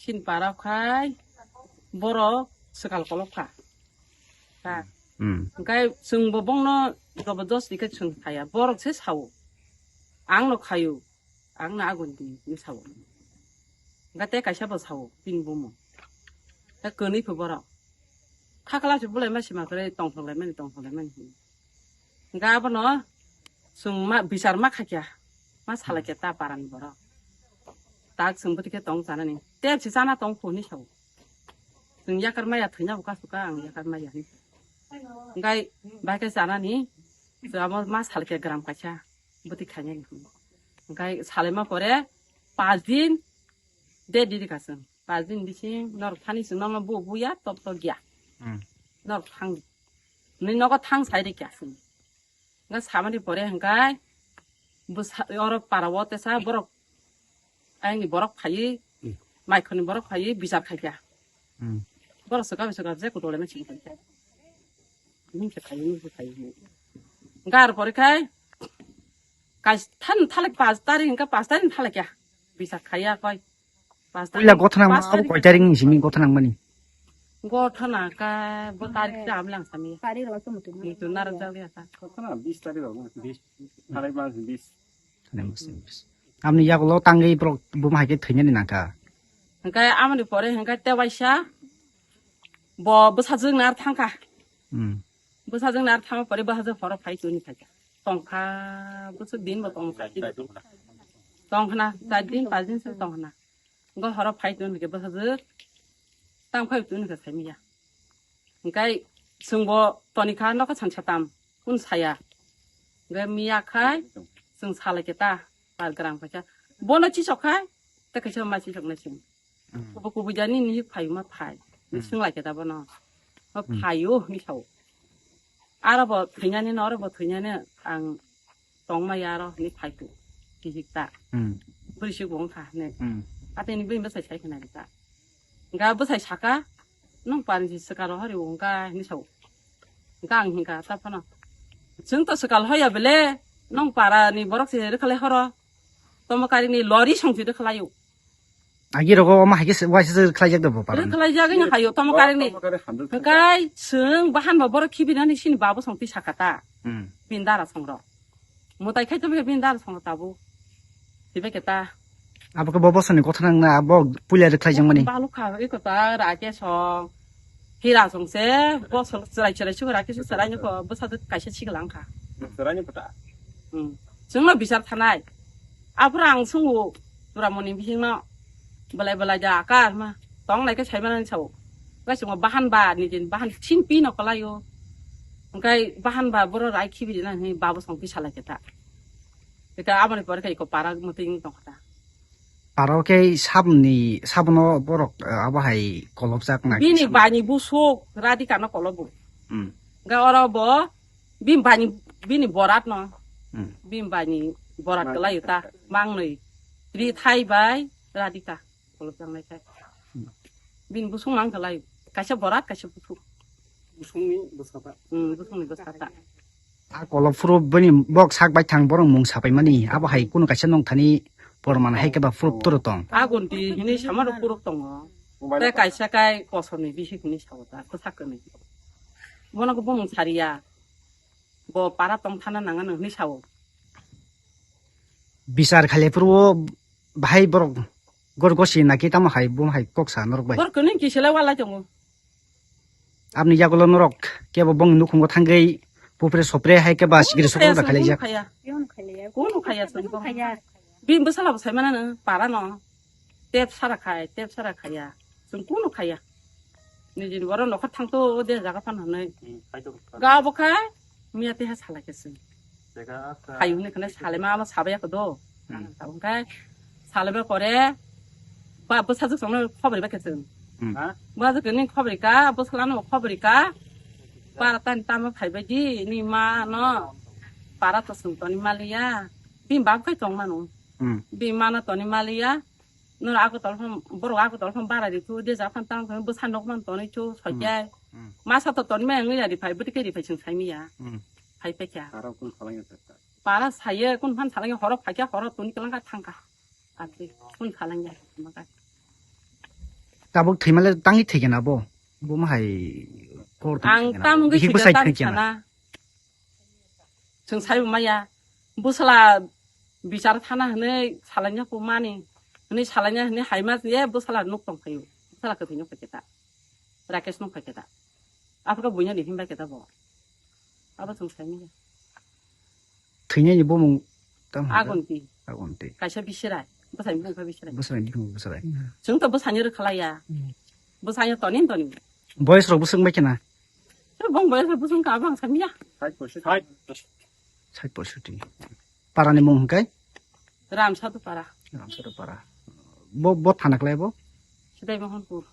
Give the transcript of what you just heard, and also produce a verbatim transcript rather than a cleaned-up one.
Chini para khai borok swkal kolok kha. Ta. Hmm. Hwnkhe chwngbo bongno jabardasti khe chwng thaya. Borok se sao. Ang no khaio. Ang no agon di, ni sao. Hwnkhe tei kaisa bo sao, bini bumo. Ta kwnwi pho borok. Khakla se bulai ma sima kwrwi tongthok lai mani, tongthok lai mani. Hwnkhe abono chwng ma, bichar ma khaikha, ma salai khe ta parani borok. Tak chwng bwtwi khe tong chanani. Tep se chana tong kho hinwi sao. Chwng yakar maya thwina bo kasu ka ang yakar maya hinwi. Hwnkhe bai khe chanani, chwng abo ma salai khe gram kaisa bwtwi khainani. Hwnkhe salaima pore pas din, de diri ka chwng. Pas din bising norok thani chwng nono bu buya top top ya. Hmm. Norok thang. Ni nogo thang sai de kya chwng. Hwnkhe samani pore hwnkhe bwsa-, oro para o tesa borok, ayangni borok phaiwi, hmm, maikhorni borok phaiwi bichar khaikha. Hmm. Borok swkang swkang je kutule ma chini khaikha. Nung se phaiwi, nung se phaiwi. Hwnkhe ar pore khai kais than thalak pas tarik hwnkhe pas tarik thalak ya. Bichar khaiya koi. Pas tarik, puila gothana pas abo tarik. Koi tarik ni simi gothana mani? Gothana ka bo tarik ta amlang sami. Tarik rok mutu. Mutu narok jak ya ta. Gothana bis tarik rok, bis. Tarik mas bis. Amni yagulo tangwi borok buma hai khe thwinani nangkha. Hwnkhe amoni pore hwnkhe tewaisa bo bwsajwk nar thangkha. Hmm. Bwsajwk nar thangma pore bwsajwk horo phai tuni khaikha. Tongkha bwswk din bo tongkha. Tongkhna char din pas din se tongkhna. Hwnkhe horo phai tuni khe bwsajwk tang phai tuni khe saimanya. Hwnkhe chwngbo tonikha nokha san satam, kun saya. Hwnkhe miya khai chwng salai khe ta, par gram kaisa. Bono chisok khai, tei kaisa ma chisok nai chwng. Hmm. Kubu kubu jani ni phai ma phai. Hmm. Swng lai khe ta bono. Ma hmm, phaio hinwi sao. Aro bo thwinani no, aro bo thwinani ang tongma ya aro hinwi phai tu. Kihik ta. Hmm. Bwrwi sik bo wngkha hinwi. Hmm. Atini bini bwsai sai khna ta. Hwnkhe bwsai saka, "Nwng parni se swkang rohori o wngkha," hinwi sao. Hwnkhe ang hinkha ta phano, "Chwng to swkang hoya bele, nwng parani borok se rwkhalai horo. Tomo karini lori songsi rwkhalaio." Agi rogo omo hai khe se waisa se khlaijak da bo parani. Khlaijak wngya hayo, tomo karini. Hwnkhe chwng bahan ba borok khibinani sini babo songti sakha ta. Hmm. Bini dara songrok. Mwtai khai tongkhe bini dara songrok tabuk. Hibai khe ta. Abo khe bo bosoni kotha nang na, abo puila rwkhlaijak mani. Balukha, eko ta Rakesh song. Hira song se, bosol chwrai chwrai sukha Rakesh chwrai ni ko bwsa kaisa sikla wngkha. Chwrai ni kota. Hmm. Chwngno bichar thanai. Aphuru ang swngo, Turamoni bisingno belai belai da aka ma tong lai khe sai mani sao. Hwnkhe chwngno bahan ba ni din bahan sin pi no kwlaio. Hwnkhe bahan ba boro rai khibi rina hinwi babo song pi salai khe ta. Eka aboni pore khe eko para mwtwi wng tong kha ta. Aro khe sabni, sabno borok, eh, abo hai kolobjak na bini kisa. Bini bani busuk Radhika no kolobo. Hmm. Ga oro bo bini bani, bini borat no. Hmm. Bini bani borat. Mang-, kwlai ta mangnoi. Rithai bai Radhika kolobjak nai khai. Hmm. Bini busuk mang kwlai. Kaisa borat, kaisa busuk. Busungni bwsata. Hmm, busungni bwsata. A kolob phuru bini bok sak bai thang borok mung sapai mani, abo hai kunu kaisa nong thani porman hai khe ba phuru toro tong. Agun di hinwi sama rok phuru tongo. Tei kaisa kai kosom ni bisi hinwi sao ta, kwchak kwrwi. Bono khe bumung sariya. Bo para tong thana nang hinwi sao. Bichar khaile phuru bahai borok gor gosi na khe tamo hai bum hai kok sa norok bai. Borok kwnwi kisa le walai tongo. Aboni yagulo norok kebo bongni nukhungo thangwi bupre sopre hai khe ba sikiri sopre da khailaijak. Kunu khaya, kunu khaya, kunu khaya. Bini bwsala bo sai mano para no. Tep sara khai, tep sara khaya. Chwng kunu khaya. Nijini borok nokha thangto o de jaga phan hwnwi. Hmm, khai tongo. Ga bo khai miya teha salai khe chwng. Teka, teka. Hai hwnwi khwnai salai ma, ma sabai ya khe do. Hmm. Ang tabuk khai salai ba pore ba bwsajwk songno khobori ba khe chwng. Hmm. Ha? Bwsajwk ni khobori ka, bwsala no khobori ka. Para tani tamo phai bai di, ni ma no. Para to chwng toni maliya. Bini bab khai tong mano. Hmm. Bini ma no toni maliya. Noro Agartala phano, borok Agartala phano bara ri thu, de ja phano tang phano bwsa nok man tonwi thu, hmm, soichai. Hmm. Masa to tonwi maya wngwi ya ri phai, bwtwi khe ri phai chwng sai manya. Hmm. Phai paikha. Para kun khalangya ta. Para saye, kun phan salangya, horo phaikha, horo toni kwlangkha thangkha. Atwi kun khalangya, makai. Tabuk thwimale tangwi thwikhe na bo. Bo ma hai kor tang Ang thwikhe na tam bo. Wngwi Bihik thwikhe bwsai tam thwikhe na. Sana. Chwng sai bo maya. Bwsala bichar thana hwnwi salaina ko mani. Hwnwi salaina hwnwi haima je bwsala nuk tong phaio. Bwsala kwthwi nuk phaikhe ta. Rakesh nuk phaikhe ta. Aphuru buino ni himbai khe ta bo. Abo chwng sai maya. Thwinani bumung tamo hwnka? Agonti. Agonti. Kaisa bisirai. Bwsai bumung kha bisirai. Bwsai bumung bwsai. Chwng to bwsani rwkhalaiya. Bwsani toni toni. Boyes rok bwswk bai khena? Bong boyes rok bwswk kha bang samya. Sait poisoti. Parani mung hwnkai? Ramsadu para. Ramsadu para. Bo, bo thana klai bo? Sidai Mohanpur.